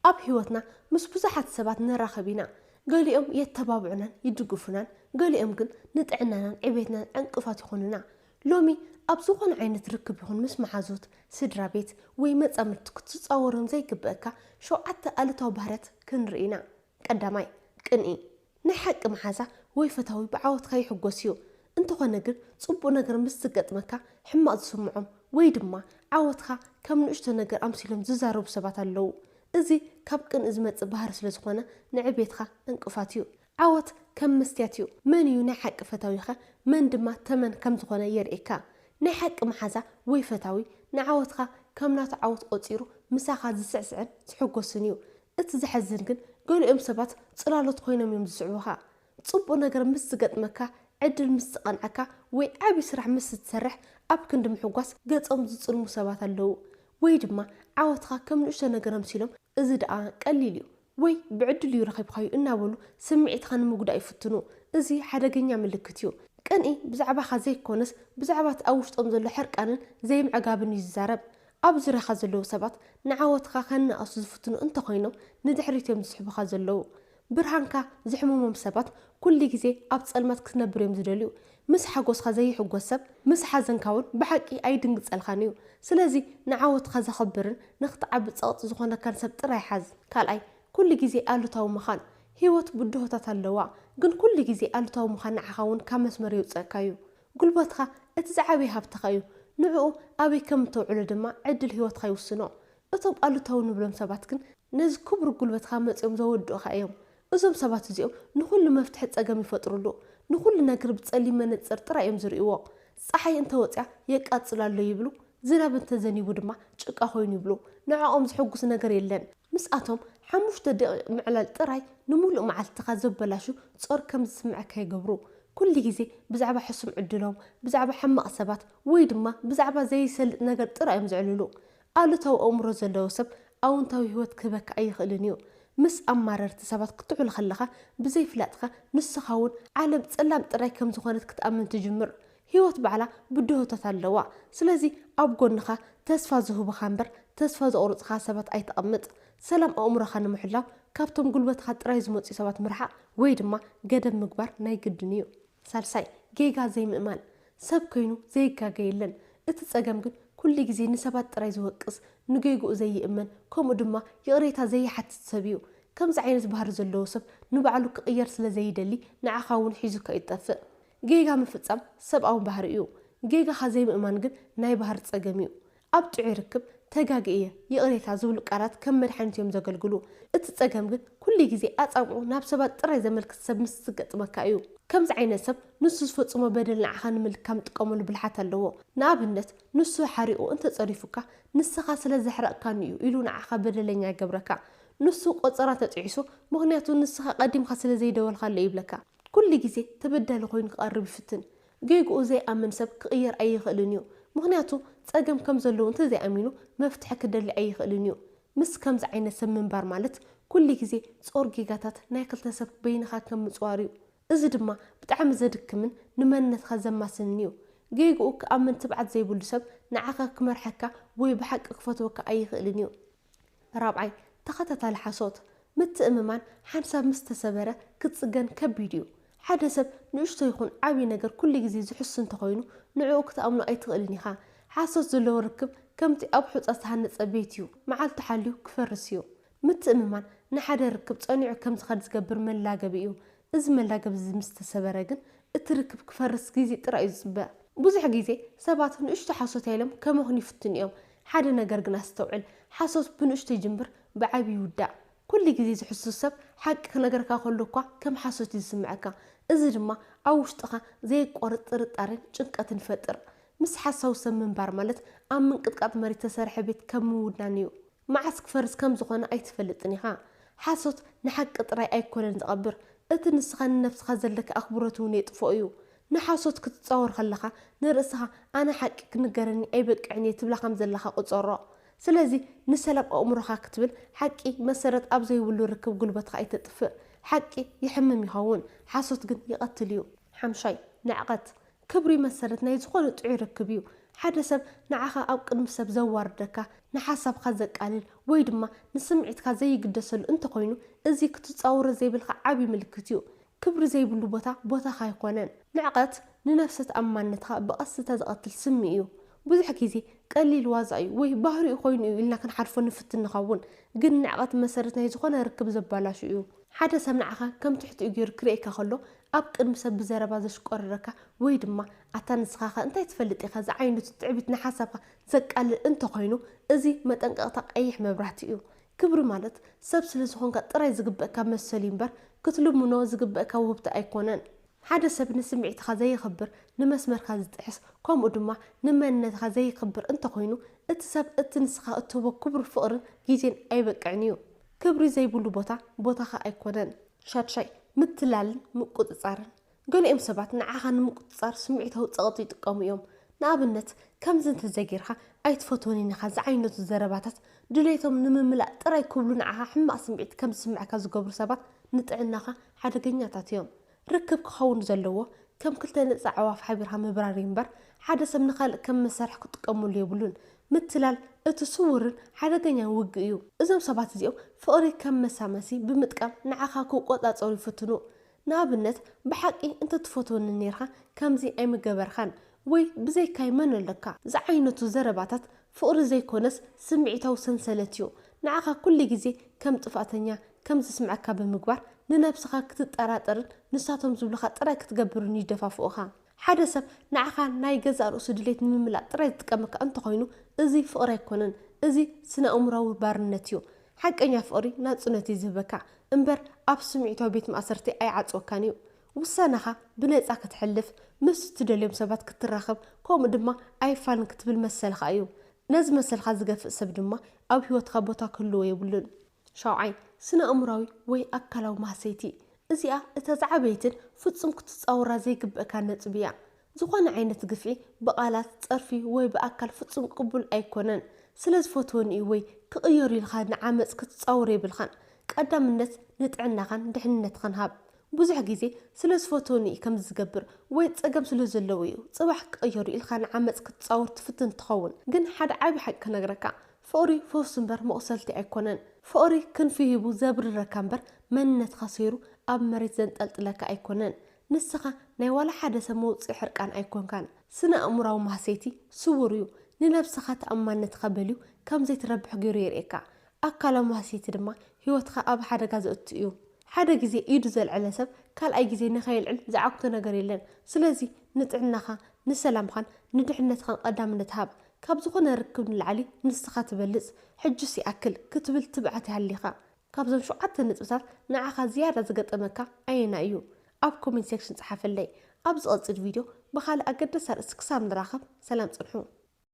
ኣብ ህይወትና ምስ ብዙሓት ሰባት ንራኸብ ኢና። ገሊኦም የተባብዑናን ይድግፉናን፣ ገሊኦም ግን ንጥዕናናን ዕቤትናን ዕንቅፋት ይኾኑና። ሎሚ ኣብ ዝኾነ ዓይነት ርክብ ይኹን ምስ መሓዙት፣ ስድራ ቤት ወይ መጻምድቲ ክትጻወሮም ዘይግበአካ ሸውዓተ ኣሉታዊ ባህርያት ክንርኢ ኢና። ቀዳማይ፣ ቅንኢ። ናይ ሓቂ መሓዛ ወይ ፈታዊ ብዓወትካ ይሕጎስ እዩ። እንተኾነ ግን ጽቡቕ ነገር ምስ ዝገጥመካ ሕማቕ ዝስምዖም ወይ ድማ ዓወትካ ከም ንእሽቶ ነገር ኣምሲሎም ዝዛረቡ ሰባት ኣለዉ። እዚ ካብ ቅንኢ ዝመጽእ ባህሪ ስለ ዝኾነ ንዕቤትካ ዕንቅፋት እዩ። ዓወት ከም መስትያት እዩ። መን እዩ ናይ ሓቂ ፈታዊኸ፣ መን ድማ ተመን ከም ዝኾነ የርእየካ። ናይ ሓቂ መሓዛ ወይ ፈታዊ ንዓወትካ ከም ናቱ ዓወት ቆጺሩ ምሳኻ ዝስዕስዕን ዝሕጎስን እዩ። እቲ ዘሕዝን ግን ገሊኦም ሰባት ጽላሎት ኮይኖም እዮም ዝስዕቡኻ። ጽቡቕ ነገር ምስ ዝገጥመካ፣ ዕድል ምስ ዝቐንዓካ ወይ ዓቢ ስራሕ ምስ እትሰርሕ ኣብ ክንዲ ምሕጓስ ገጾም ዝጽልሙ ሰባት ኣለዉ። ወይ ድማ ዓወትካ ከም ንእሽቶ ነገር ኣምሲሎም እዚ ደኣ ቀሊል እዩ ወይ ብዕድል እዩ ረኺብካዮ እናበሉ ስምዒትካ ንምጉዳእ ይፍትኑ። እዚ ሓደገኛ ምልክት እዩ። ቅንኢ ብዛዕባኻ ዘይኮነስ ብዛዕባ እቲ ኣብ ውሽጦም ዘሎ ሕርቃንን ዘይምዕጋብን እዩ ዝዛረብ። ኣብ ዙርያኻ ዘለዉ ሰባት ንዓወትካ ከነኣእሱ ዝፍትኑ እንተኾይኖም ንድሕሪት እዮም ዝስሕቡኻ ዘለዉ። ብርሃንካ ዝሕምሞም ሰባት ኩሉ ግዜ ኣብ ጸልማት ክትነብር እዮም ዝደልዩ። ምስ ሓጎስካ ዘይሕጎስ ሰብ ምስ ሓዘንካ እውን ብሓቂ ኣይድንግጸልካን እዩ። ስለዚ ንዓወትካ ዘኽብርን ንኽትዓቢ ጸቕጢ ዝኾነካን ሰብ ጥራይ ሓዝ። ካልኣይ፣ ኩሉ ግዜ ኣሉታዊ ምዃን። ህይወት ብድሆታት ኣለዋ፣ ግን ኩሉ ግዜ ኣሉታዊ ምዃን ንዓኻ እውን ካብ መስመር የውጽኣካ እዩ። ጉልበትካ እቲ ዝዓበየ ሃብትኻ እዩ። ንዕኡ ኣበይ ከም እተውዕሎ ድማ ዕድል ህይወትካ ይውስኖ። እቶም ኣሉታዊ ንብሎም ሰባት ግን ነዚ ክቡር ጉልበትካ መጺኦም ዘወድኡኻ እዮም። እዞም ሰባት እዚኦም ንኹሉ መፍትሒ ጸገም ይፈጥሩሉ። ንኹሉ ነገር ብጸሊም መነጽር ጥራይ እዮም ዝርእይዎ። ጸሓይ እንተወጽያ የቃጽል ኣሎ ይብሉ፣ ዝናብ እንተዘኒቡ ድማ ጭቃ ኮይኑ ይብሉ። ንዕኦም ዝሕጉስ ነገር የለን። ምስኣቶም ሓሙሽተ ደቂቕ ምዕላል ጥራይ ንምሉእ መዓልትኻ ዘበላሹ ጾር ከም ዝስምዐካ ይገብሩ። ኩሉ ግዜ ብዛዕባ ሕሱም ዕድሎም፣ ብዛዕባ ሕማቕ ሰባት ወይ ድማ ብዛዕባ ዘይሰልጥ ነገር ጥራይ እዮም ዘዕልሉ። ኣሉታዊ ኣእምሮ ዘለዎ ሰብ ኣውንታዊ ህይወት ክህበካ ኣይኽእልን እዩ። ምስ ኣማረርቲ ሰባት ክትውዕል ከለኻ ብዘይፍላጥካ ንስኻ እውን ዓለም ጸላም ጥራይ ከም ዝኾነት ክትኣምን ትጅምር። ህይወት ባዕላ ብድሆታት ኣለዋ። ስለዚ ኣብ ጎንኻ ተስፋ ዝህቡኻ እምበር ተስፋ ዘቑርጽኻ ሰባት ኣይተቐምጥ። ሰላም ኣእምሮኻ ንምሕላው ካብቶም ጉልበትኻ ጥራይ ዝመጽኡ ሰባት ምርሓቕ ወይ ድማ ገደብ ምግባር ናይ ግድን እዩ። ሳልሳይ፣ ጌጋ ዘይምእማን። ሰብ ኮይኑ ዘይጋገ የለን። እቲ ጸገም ግን ኩሉ ግዜ ንሰባት ጥራይ ዝወቅስ፣ ንጌግኡ ዘይእመን፣ ከምኡ ድማ ይቕሬታ ዘይሓትት ሰብ እዩ። ከምዚ ዓይነት ባህሪ ዘለዎ ሰብ ንባዕሉ ክቕየር ስለ ዘይደሊ ንዓኻ እውን ሒዙካ እዩ ዝጠፍእ። ጌጋ ምፍጻም ሰብኣዊ ባህሪ እዩ። ጌጋኻ ዘይምእማን ግን ናይ ባህሪ ጸገም እዩ። ኣብ ጥዑይ ርክብ ተጋግየ፣ ይቕሬታ ዝብሉ ቃላት ከም መድሓኒት እዮም ዘገልግሉ። እቲ ጸገም ግን ኩሉ ግዜ ኣጻብዕኡ ናብ ሰባት ጥራይ ዘመልክት ሰብ ምስ ዝገጥመካ እዩ። ከምዚ ዓይነት ሰብ ንሱ ዝፈጽሞ በደል ንዓኻ ንምልካም ዝጥቀመሉ ብልሓት ኣለዎ። ንኣብነት ንሱ ሓሪቑ እንተጸሪፉካ ንስኻ ስለ ዘሕረቕካኒ እዩ ኢሉ ንዓኻ በደለኛ ይገብረካ። ንሱ ቆጸራ ተጥዒሱ ምኽንያቱ ንስኻ ቀዲምካ ስለ ዘይደወልካለይ ይብለካ። ኩሉ ግዜ ተበዳሊ ኮይኑ ክቐርብ ይፍትን። ጌግኡ ዘይኣምን ሰብ ክቕየር ኣይኽእልን እዩ። ምኽንያቱ ጸገም ከም ዘለዎ እንተዘይኣሚኑ መፍትሒ ክደሊ ኣይኽእልን እዩ። ምስ ከምዚ ዓይነት ሰብ ምንባር ማለት ኩሉ ግዜ ጾር ጌጋታት ናይ ክልተ ሰብ በይንኻ ከም ምጽዋር እዩ። እዚ ድማ ብጣዕሚ ዘድክምን ንመንነትካ ዘማስንን እዩ። ጌግኡ ክኣምን ትብዓት ዘይብሉ ሰብ ንዓኻ ክመርሐካ ወይ ብሓቂ ክፈትወካ ኣይኽእልን እዩ። ራብዓይ፣ ተኸታታሊ ሓሶት። ምትእምማን ሓንሳብ ምስ ተሰበረ ክትጽገን ከቢድ እዩ። ሓደ ሰብ ንእሽቶ ይኹን ዓብዪ ነገር ኩሉ ግዜ ዝሕሱ እንተኾይኑ ንዕኡ ክትኣምኖ ኣይትኽእልን ኢኻ። ሓሶት ዘለዎ ርክብ ከምቲ ኣብ ሑጻ ዝተሃነጸ ቤት እዩ። መዓልቱ ሓልዩ ክፈርስ እዩ። ምትእምማን ንሓደ ርክብ ጸኒዑ ከም ዝኸድ ዝገብር መላገቢ እዩ። እዚ መላገቢ እዚ ምስ ተሰበረ ግን እቲ ርክብ ክፈርስ ግዜ ጥራይ እዩ ዝጽበ። ብዙሕ ግዜ ሰባት ንእሽቶ ሓሶት ኢሎም ከመኽንዩ ይፍትኑ እዮም። ሓደ ነገር ግን ኣስተውዕል፣ ሓሶት ብንእሽቶ ይጅምር፣ ብዓቢ ይውዳእ። ኩሉ ግዜ ዝሕሱ ሰብ ሓቂ ክነግረካ ከሎ እኳ ከም ሓሶት እዩ ዝስምዐካ። እዚ ድማ ኣብ ውሽጥኻ ዘየቋርጽ ጥርጣሬን ጭንቀትን ይፈጥር። ምስ ሓሳዊ ሰብ ምንባር ማለት ኣብ ምንቅጥቃጥ መሬት ዝተሰርሐ ቤት ከም ምውናን እዩ። መዓስ ክፈርስ ከም ዝኾነ ኣይትፈልጥን ኢኻ። ሓሶት ንሓቂ ጥራይ ኣይኮነን ዝቐብር፣ እቲ ንስኻ ንነብስኻ ዘለካ ኣኽብሮት እውን የጥፍኦ እዩ። ንሓሶት ክትጻወር ከለኻ ንርእስኻ ኣነ ሓቂ ክንገረኒ ኣይበቅዕን እየ ትብላ ከም ዘለኻ ቁጸሮ። ስለዚ ንሰላም ኣእምሮኻ ክትብል ሓቂ መሰረት ኣብ ዘይብሉ ርክብ ጉልበትኻ ኣይተጥፍእ። ሓቂ የሕምም ይኸውን፣ ሓሶት ግን ይቐትል እዩ። ሓምሻይ፣ ንዕቐት። ክብሪ መሰረት ናይ ዝኾነ ጥዑይ ርክብ እዩ። ሓደ ሰብ ንዓኻ ኣብ ቅድሚ ሰብ ዘዋርደካ፣ ንሓሳብካ ዘቃልል ወይ ድማ ንስምዒትካ ዘይግደሰሉ እንተኾይኑ፣ እዚ ክትጻወሮ ዘይብልካ ዓቢ ምልክት እዩ። ክብሪ ዘይብሉ ቦታ ቦታኻ ኣይኮነን። ንዕቀት ንነፍሰ ተኣማንነትካ ብቐስታ ዝቐትል ስሚ እዩ። ብዙሕ ግዜ ቀሊል ዋዛ እዩ ወይ ባህሪኡ ኮይኑ እዩ ኢልና ክንሓልፎ ንፍትን ንኸውን፣ ግን ንዕቀት መሰረት ናይ ዝኾነ ርክብ ዘባላሹ እዩ። ሓደ ሰብ ንዓኻ ከም ትሕትኡ ገይሩ ክርእየካ ከሎ፣ ኣብ ቅድሚ ሰብ ብዘረባ ዘሽቆርረካ ወይ ድማ ኣታ ንስኻኸ እንታይ ትፈልጥ ኢኻ ዝዓይነቱ ትዕቢት ንሓሳብካ ዘቃልል እንተኾይኑ፣ እዚ መጠንቀቕታ ቀይሕ መብራህቲ እዩ። ክብሪ ማለት ሰብ ስለ ዝኾንካ ጥራይ ዝግበእካ መሰል እዩ እምበር ክትልምኖ ዝግበእካ ውህብቲ ኣይኮነን። ሓደ ሰብ ንስምዒትካ ዘየኽብር፣ ንመስመርካ ዝጥሕስ፣ ከምኡ ድማ ንመንነትካ ዘየኽብር እንተኾይኑ፣ እቲ ሰብ እቲ ንስኻ እትህቦ ክቡር ፍቕርን ግዜን ኣይበቅዕን እዩ። ክብሪ ዘይብሉ ቦታ ቦታኻ ኣይኮነን። ሻድሻይ፣ ምትላልን ምቁጽጻርን። ገሊኦም ሰባት ንዓኻ ንምቁጽጻር ስምዒታዊ ጸቕጢ ይጥቀሙ እዮም። ንኣብነት፣ ከምዚ እንተዘይጌርካ ኣይትፈትወንን ኢኻ ዝዓይነቱ ዘረባታት ድሌቶም ንምምላእ ጥራይ ክብሉ ንዓኻ ሕማቕ ስምዒት ከም ዝስምዓካ ዝገብሩ ሰባት ንጥዕናኻ ሓደገኛታት እዮም። ርክብ ክኸውን ዘለዎ ከም ክልተ ነጻ ኣዕዋፍ ሓቢርካ ምብራር እዩ እምበር፣ ሓደ ሰብ ንኻልእ ከም መሳርሒ ክጥቀመሉ የብሉን። ምትላል እቲ ስዉርን ሓደገኛን ውግእ እዩ። እዞም ሰባት እዚኦም ፍቕሪ ከም መሳመሲ ብምጥቃም ንዓኻ ክቆጻጸሩ ይፍትኑ። ንኣብነት፣ ብሓቂ እንተትፈትወኒ ኔርካ ከምዚ ኣይምገበርካን ወይ ብዘይካይ መን ኣለካ ዝዓይነቱ ዘረባታት ፍቕሪ ዘይኮነስ ስምዒታዊ ሰንሰለት እዩ። ንዓኻ ኩሉ ግዜ ከም ጥፍኣተኛ ከም ዝስምዓካ ብምግባር ንነብስኻ ክትጠራጠርን ንሳቶም ዝብሉኻ ጥራይ ክትገብርን ይደፋፍኡኻ። ሓደ ሰብ ንዓኻ ናይ ገዛእ ርእሱ ድሌት ንምምላእ ጥራይ ዝጥቀመካ እንተኾይኑ፣ እዚ ፍቕሪ ኣይኮነን፣ እዚ ስነ-ኣእምሮኣዊ ባርነት እዩ። ሓቀኛ ፍቕሪ ናጽነት እዩ ዝህበካ እምበር ኣብ ስምዒታዊ ቤት ማእሰርቲ ኣይዓጽወካን እዩ። ውሳነኻ ብነጻ ክትሕልፍ፣ ምስ እትደልዮም ሰባት ክትራኸብ፣ ከምኡ ድማ ኣይፋልን ክትብል መሰልኻ እዩ። ነዚ መሰልካ ዝገፍእ ሰብ ድማ ኣብ ህይወትካ ቦታ ክህልዎ የብሉን። ሻውዓይ፣ ስነ-ኣእምሮኣዊ ወይ ኣካላዊ ማህሰይቲ። እዚኣ እታ ዝዓበየትን ፍጹም ክትጻወራ ዘይግበእካ ነጥቢ እያ። ዝኾነ ዓይነት ግፍዒ ብቓላት፣ ጸርፊ ወይ ብኣካል ፍጹም ቅቡል ኣይኮነን። ስለ ዝፈትወኒ እዩ ወይ ክቕየሩ ኢልካ ንዓመጽ ክትጻወር የብልካን። ቀዳምነት ንጥዕናኻን ድሕንነትካን ሃብ። ብዙሕ ግዜ ስለ ዝፈትወኒ እዩ ከምዚ ዝገብር ወይ ጸገም ስለ ዘለዎ እዩ ጽባሕ ክቕየሩ ኢልካ ንዓመጽ ክትጻወር ትፍትን ትኸውን። ግን ሓደ ዓቢ ሓቂ ክነግረካ፣ ፍቕሪ ፈውሲ እምበር መቑሰልቲ ኣይኮነን። ፍቕሪ ክንፊ ሂቡ ዘብርረካ እምበር መንነትካ ሰይሩ ኣብ መሬት ዘንጠልጥለካ ኣይኮነን። ንስኻ ናይ ዋላ ሓደ ሰብ መውጽኢ ሕርቃን ኣይኮንካን። ስነ ኣእምሮኣዊ ማህሰይቲ ስዉር እዩ። ንነብስኻ ተኣማንነትካ በልዩ ከም ዘይትረብሕ ገይሩ የርእየካ። ኣካላዊ ማህሰይቲ ድማ ህይወትካ ኣብ ሓደጋ ዘእቱ እዩ። ሓደ ግዜ ኢዱ ዘልዐለ ሰብ ካልኣይ ግዜ ንኸየልዕል ዝዓግቶ ነገር የለን። ስለዚ ንጥዕናኻ፣ ንሰላምኻን ንድሕነትኻን ቀዳምነት ሃብ። ካብ ዝኾነ ርክብ ንላዕሊ ንስኻ ትበልጽ። ሕጅስ ይኣክል ክትብል ትብዓት ይሃልኻ። ካብዞም ሸውዓተ ነጥብታት ንዓኻ ዝያዳ ዝገጠመካ ኣየናይ እዩ? ኣብ ኮሜንት ሴክሽን ጸሓፈለይ። ኣብ ዝቐጽል ቪድዮ ብኻልእ ኣገዳሲ ኣርእስቲ ክሳብ ንራኸብ ሰላም ጽንሑ።